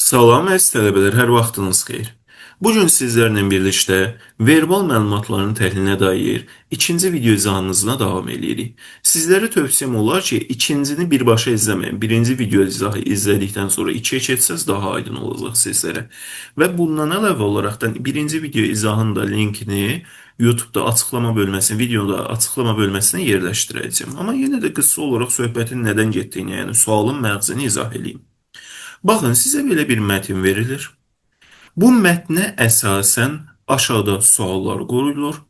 Salam əziz tələbələr, hər vaxtınız xeyir. Bu gün sizlərlə birlikdə verbal məlumatların təhlilinə dair ikinci video izahımızla davam edirik. Sizlərə tövsiyəm olar ki, ikincini birbaşa izləməyin. Birinci video izahı izlədikdən sonra ikiyə keçsəz daha aydın olacaq sizlərə. Və bundan əlavə olaraqdan birinci video izahının da linkini YouTube'da açıqlama bölməsinə, videoda açıqlama bölməsinə yerləşdirəcəyəm. Amma yenə də qısa olaraq söhbətin nədən getdiyini, yəni sualın məğzini izah edeyim. Baxın, sizə belə bir mətn verilir. Bu mətnə əsasən aşağıda suallar qoyulur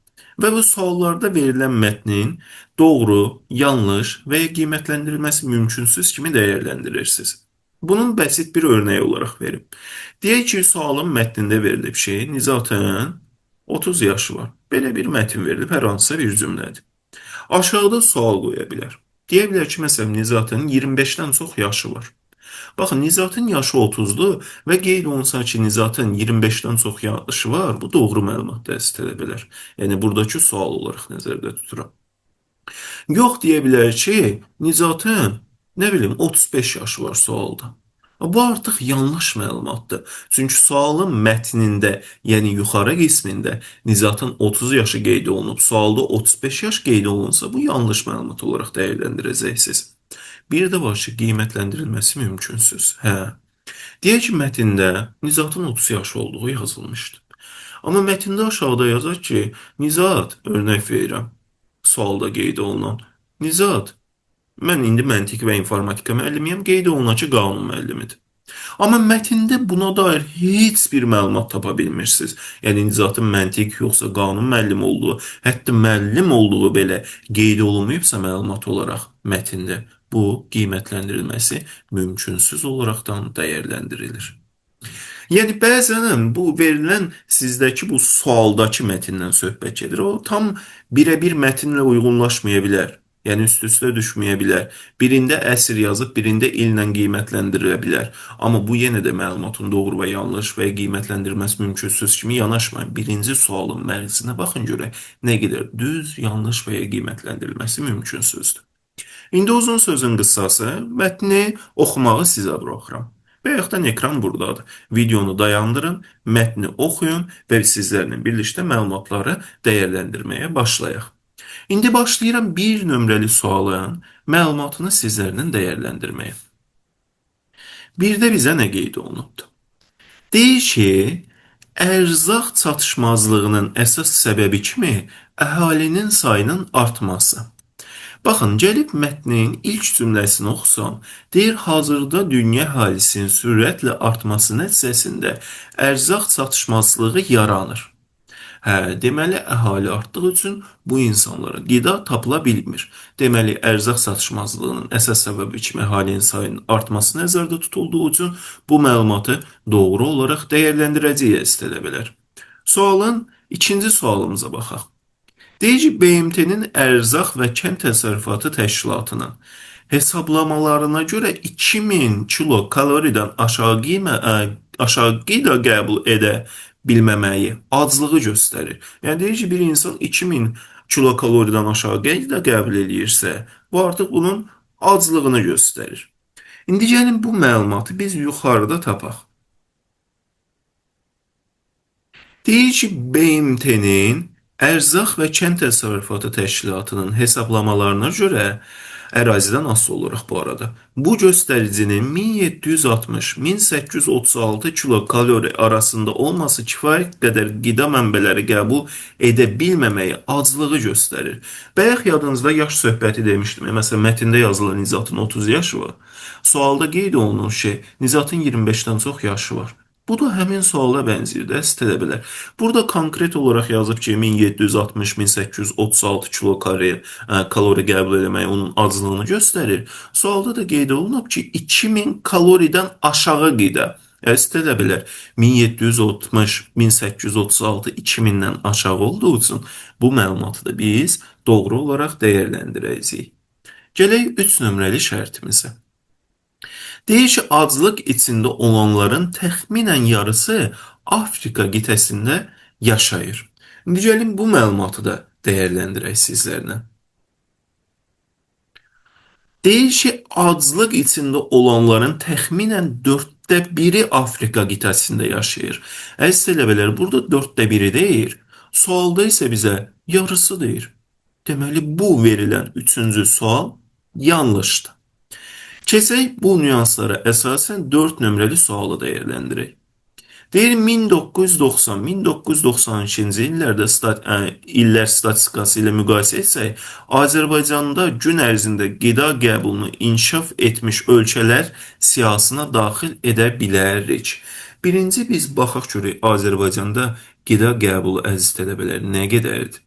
və bu suallarda verilən mətnin doğru, yanlış və ya qiymətləndirilməsi mümkünsüz kimi dəyərləndirirsiniz. Bunun bəsit bir örnəyi olaraq verim. Deyək ki, sualın mətnində verilib şey, Nizatın 30 yaşı var. Belə bir mətn verilib, hər hansısa bir cümlədir. Aşağıda sual qoya bilər. Deyə bilər ki, məsələn, Nizatın 25-dən çox yaşı var. Baxın, Nizatın yaşı 30-dur və qeyd olunsa ki, Nizatın 25-dən çox yaşı var, bu doğru məlumatdır əziz tələbələr. Yəni, buradakı sual olaraq nəzərdə tuturam. Yox, deyə bilər ki, Nizatın, nə bilim, 35 yaşı var sualda. Bu artıq yanlış məlumatdır. Çünki sualın mətnində, yəni yuxarı qismində Nizatın 30 yaşı qeyd olunub, sualda 35 yaş qeyd olunsa, bu yanlış məlumat olaraq dəyərləndirəcəksiniz. Bir də var ki, qiymətləndirilməsi mümkünsüz. Hə. Deyək ki, mətndə Nizatın 30 yaşı olduğu yazılmışdı. Amma mətndə aşağıda yazar ki, Nizat, örnək verirəm, sualda qeyd olunan, Nizat, mən indi məntiq və informatika müəllimiyəm, qeyd olunan ki, qanun müəllimidir. Amma mətndə buna dair heç bir məlumat tapa bilmirsiniz. Yəni Nizatın məntiq yoxsa qanun müəllimi olduğu, hətta müəllim olduğu belə qeyd olunmayıbsa məlumat olaraq mətndə, bu qiymətləndirilməsi mümkünsüz olaraqdan dəyərləndirilir. Yəni bəzən bu verilən sizdəki bu sualdakı mətndən söhbət gedir. O tam birəbir mətnlə uyğunlaşmaya bilər. Yəni üst-üstə düşməyə bilər. Birində əsr yazıb, birində illə qiymətləndirilə bilər. Amma bu yenə də məlumatın doğru və yanlış və ya qiymətləndirilməsi mümkünsüz kimi yanaşmayın. Birinci sualın məğzinə baxın görək nə qədər düz, yanlış və ya qiymətləndirilməsi mümkünsüzdür. İndi uzun sözün qısası, mətni oxumağı sizə buraxıram. Bayaqdan ekran buradadır. Videonu dayandırın, mətni oxuyun və sizlərlə birlikdə məlumatları dəyərləndirməyə başlayaq. İndi başlayıram bir nömrəli sualın məlumatını sizlərlə dəyərləndirməyə. Bir də bizə nə qeyd olunubdur? Deyir ki, ərzaq çatışmazlığının əsas səbəbi kimi əhalinin sayının artması. Baxın, gəlib mətnin ilk cümləsini oxusam, deyir, hazırda dünya əhalisinin sürətlə artması nəticəsində ərzaq çatışmazlığı yaranır. Hə, deməli, əhali artdığı üçün bu insanlara qida tapıla bilmir. Deməli, ərzaq çatışmazlığının əsas səbəbi kimi əhalinin sayının artması nəzərdə tutulduğu üçün bu məlumatı doğru olaraq dəyərləndirəcəyik əziz tələbələr. Sualın ikinci sualımıza baxaq. Deyir ki, BMT-nin Ərzaq və Kənd Təsərrüfatı Təşkilatının hesablamalarına görə 2000 kilo kaloridən aşağı qida qəbul edə bilməməyi aclığı göstərir. Yəni deyir ki, bir insan 2000 kilo kaloridən aşağı qida qəbul eləyirsə, bu artıq bunun aclığını göstərir. İndi gəlin bu məlumatı biz yuxarıda tapaq. Deyir ki, BMT-nin Ərzaq və Kənd Təsərrüfatı Təşkilatının hesablamalarına görə ərazidən asılı olaraq bu arada bu göstəricinin 1760-1836 kilo kalori arasında olması kifayət qədər qida mənbələri qəbul edə bilməməyi aclığı göstərir. Bayaq yadınızda yaş söhbəti demişdim. Məsələn, mətndə yazılan Nizatın 30 yaşı var. Sualda qeyd olunur ki, Nizatın 25-dən çox yaşı var. Bu da həmin suala bənzəyir də, əziz tələbələr. Burada konkret olaraq yazıb ki, 1760-1836 kilo kalori qəbul eləmək onun aclığını göstərir. Sualda da qeyd olunub ki, 2000 kaloridən aşağı qida. Əziz tələbələr, 1760, 1836, 2000-dən aşağı olduğu üçün bu məlumatı da biz doğru olaraq dəyərləndirəcəyik. Gələk 3 nömrəli şərtimizə. Deyir ki, aclıq içində olanların təxminən yarısı Afrika qitəsində yaşayır. İndi gəlin bu məlumatı da dəyərləndirək sizlərlə. Deyir ki, aclıq içində olanların təxminən 4də Dörddə biri Afrika qitəsində yaşayır. Əziz tələbələr, burada dörddə biri deyir. Sualda isə bizə yarısı deyir. Deməli, bu verilən üçüncü sual yanlışdır. Keçək bu nüanslara əsasən 4 nömrəli sualı dəyərləndirək. Deyir 1990-1992-ci illərdə illər statistikası ilə müqayisə etsək, Azərbaycanda gün ərzində qida qəbulunu inkişaf etmiş ölkələr siyahısına daxil edə bilərik. Birinci biz baxaq görək Azərbaycanda qida qəbulu əziz tələbələr nə qədərdir?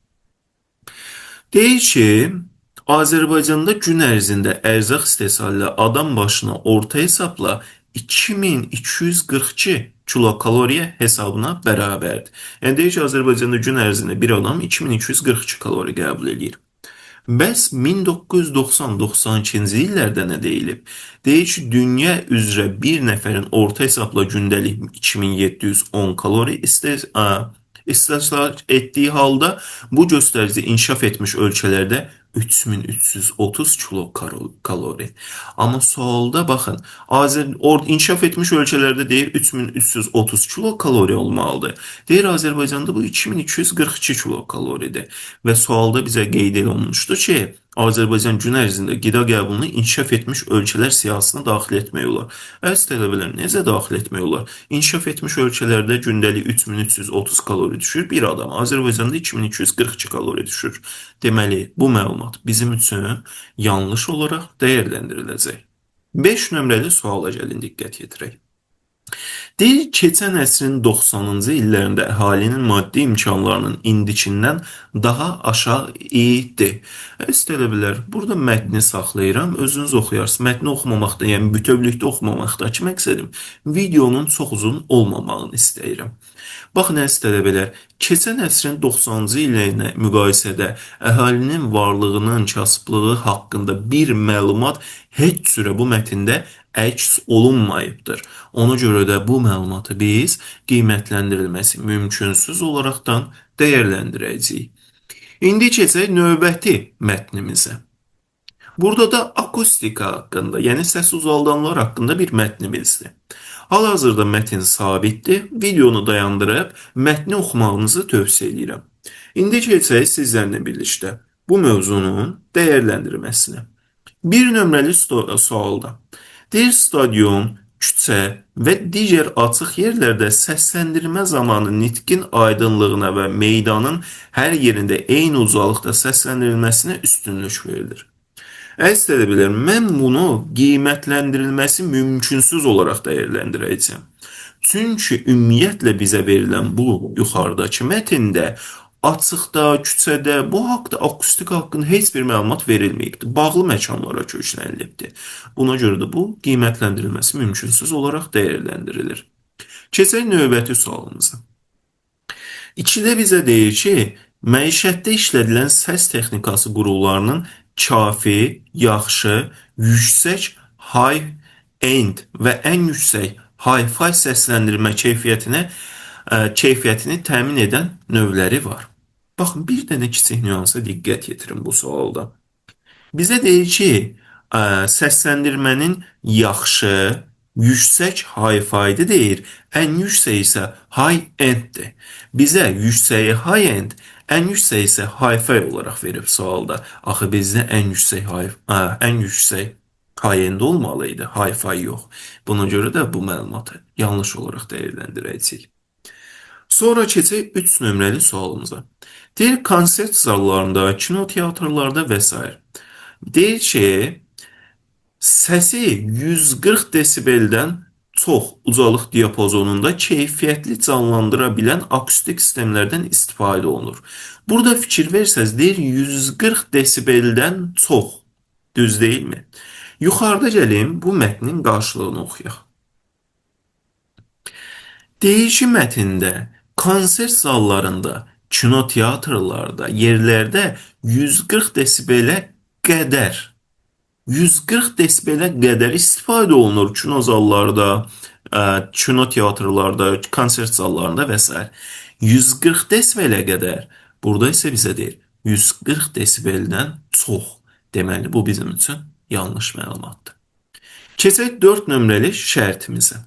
Deyir ki, Azərbaycanda gün ərzində ərzaq istehsalı adam başına orta hesabla 2242 kilokaloriya hesabına bərabərdir. Yəni deyir ki, Azərbaycanda gün ərzində bir adam 2242 kalori qəbul eləyir. Bəs 1990-92-ci illərdə nə deyilib? Deyir ki, dünya üzrə bir nəfərin orta hesabla gündəlik 2710 kalori istehsal etdiyi halda bu göstərici inkişaf etmiş ölkələrdə 3330 kilokalori. Amma sualda baxın, inkişaf etmiş ölkələrdə deyir 3330 kilokalori olmalıdır. Deyir Azərbaycanda bu 2242 kilokaloridir. Və sualda bizə qeyd olunmuşdu ki, Azərbaycan gün ərzində qida qəbulunu inkişaf etmiş ölkələr siyahısına daxil etmək olar. Əziz tələbələr, necə daxil etmək olar? İnkişaf etmiş ölkələrdə gündəlik 3330 kalori düşür bir adam. Azərbaycanda 2242 kalori düşür. Deməli, bu məlumat bizim üçün yanlış olaraq dəyərləndiriləcək. 5 nömrəli suala gəlin diqqət yetirək. Deyir, keçən əsrin 90-cı illərində əhalinin maddi imkanlarının indikindən daha aşağı idi. Əziz tələbələr, burada mətni saxlayıram, özünüz oxuyarsınız. Mətni oxumamaqda, yəni bütövlükdə oxumamaqdakı məqsədim videonun çox uzun olmamağını istəyirəm. Baxın, əziz tələbələr, keçən əsrin 90-cı illərinə müqayisədə əhalinin varlığının kasıblığı haqqında bir məlumat heç cürə bu mətndə əks olunmayıbdır. Ona görə də bu məlumatı biz qiymətləndirilməsi mümkünsüz olaraqdan dəyərləndirəcəyik. İndi keçək növbəti mətnimizə. Burada da akustika haqqında, yəni səs uzaldanlar haqqında bir mətnimizdir. Hal-hazırda mətn sabitdir. Videonu dayandırıb mətni oxumağınızı tövsiyə edirəm. İndi keçək sizlərlə birlikdə bu mövzunun dəyərləndirməsinə. Bir nömrəli sualda deyir stadion, küçə və digər açıq yerlərdə səsləndirmə zamanı nitqin aydınlığına və meydanın hər yerində eyni ucalıqda səsləndirilməsinə üstünlük verilir. Əziz tələbələr, mən bunu qiymətləndirilməsi mümkünsüz olaraq dəyərləndirəcəyəm. Çünki ümumiyyətlə bizə verilən bu yuxarıdakı mətndə açıqda, küçədə bu haqda akustika haqqında heç bir məlumat verilməyibdir. Bağlı məkanlara köklənilibdir. Buna görə də bu qiymətləndirilməsi mümkünsüz olaraq dəyərləndirilir. Keçək növbəti sualımıza. 2-də bizə deyir ki, məişətdə işlədilən səs texnikası qurğularının kafi, yaxşı, yüksək high-end və ən yüksək hi-fi səsləndirmə keyfiyyətini təmin edən növləri var. Baxın, bir dənə kiçik nüansa diqqət yetirin bu sualda. Bizə deyir ki, səsləndirmənin yaxşı, yüksək hi-fi-dir deyir, ən yüksək isə high-end-dir. Bizə yüksəyi high-end, ən yüksək isə hi-fi olaraq verib sualda. Axı bizdə ən yüksək high-end olmalı idi, hi-fi yox. Buna görə də bu məlumatı yanlış olaraq dəyərləndirəcəyik. Sonra keçək 3 nömrəli sualımıza. Deyir, konsert zallarında, kino teatrlarda və s. Deyir ki, səsi 140 desibeldən çox ucalıq diapazonunda keyfiyyətli canlandıra bilən akustik sistemlərdən istifadə olunur. Burada fikir versəz, deyir 140 desibeldən çox. Düz deyilmi? Yuxarıda gəlin bu mətnin qarşılığını oxuyaq. Deyir ki, mətndə konsert zallarında, kino teatrlarda, yerlərdə 140 desibelə qədər 140 desibelə qədər istifadə olunur kino zallarda, kino teatrlarda, konsert zallarında və s. 140 desibelə qədər. Burada isə bizə deyir 140 desibeldən çox. Deməli, bu bizim üçün yanlış məlumatdır. Keçək 4 nömrəli şərtimizə.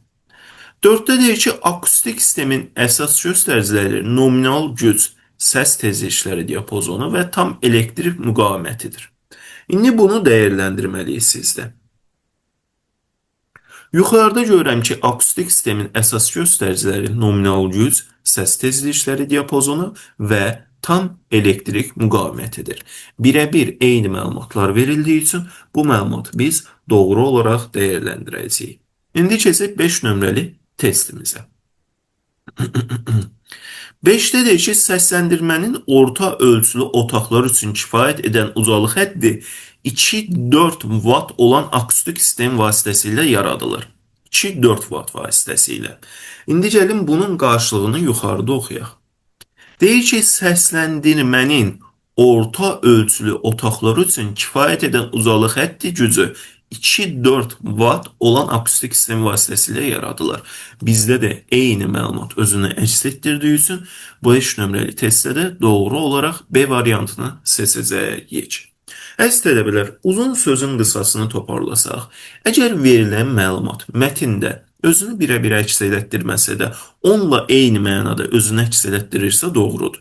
4-də deyir ki, akustik sistemin əsas göstəriciləri nominal güc, səs tezlikləri diapazonu və tam elektrik müqavimətidir. İndi bunu dəyərləndirməliyik sizdə. Yuxarıda görürəm ki, akustik sistemin əsas göstəriciləri nominal güc, səs tezlikləri diapazonu və tam elektrik müqavimətidir. Birəbir eyni məlumatlar verildiyi üçün bu məlumatı biz doğru olaraq dəyərləndirəcəyik. İndi keçək 5 nömrəli testimizə. 5-də deyir ki, səsləndirmənin orta ölçülü otaqlar üçün kifayət edən ucalıq həddi 2-4 watt olan akustik sistem vasitəsilə yaradılır. 2-4 watt vasitəsilə. İndi gəlin bunun qarşılığını yuxarıda oxuyaq. Deyir ki, səsləndirmənin orta ölçülü otaqlar üçün kifayət edən ucalıq həddi gücü 2-4 watt olan akustik sistem vasitəsilə yaradılır. Bizdə də eyni məlumat özünü əks etdirdiyi üçün bu 5 nömrəli testdə də doğru olaraq B variantını seçəcəyik. Əziz tələbələr, uzun sözün qısasını toparlasaq, əgər verilən məlumat mətndə özünü birə-bir əks elətdirməsə də, onunla eyni mənada özünü əks elətdirirsə doğrudur.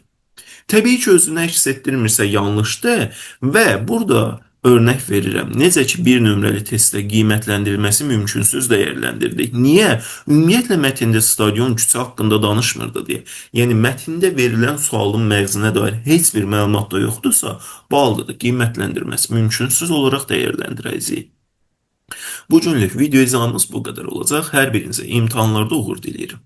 Təbii ki, özünü əks etdirmirsə yanlışdır və burada örnək verirəm. Necə ki, 1 nömrəli testdə qiymətləndirilməsi mümkünsüz dəyərləndirdik. Niyə? Ümumiyyətlə mətndə stadion küçə haqqında danışmırdı deyə. Yəni mətndə verilən sualın məğzinə dair heç bir məlumat da yoxdursa, bu halda da qiymətləndirməsi mümkünsüz olaraq dəyərləndirəcəyik. Bu günlük video izahımız bu qədər olacaq. Hər birinizə imtahanlarda uğur diləyirəm.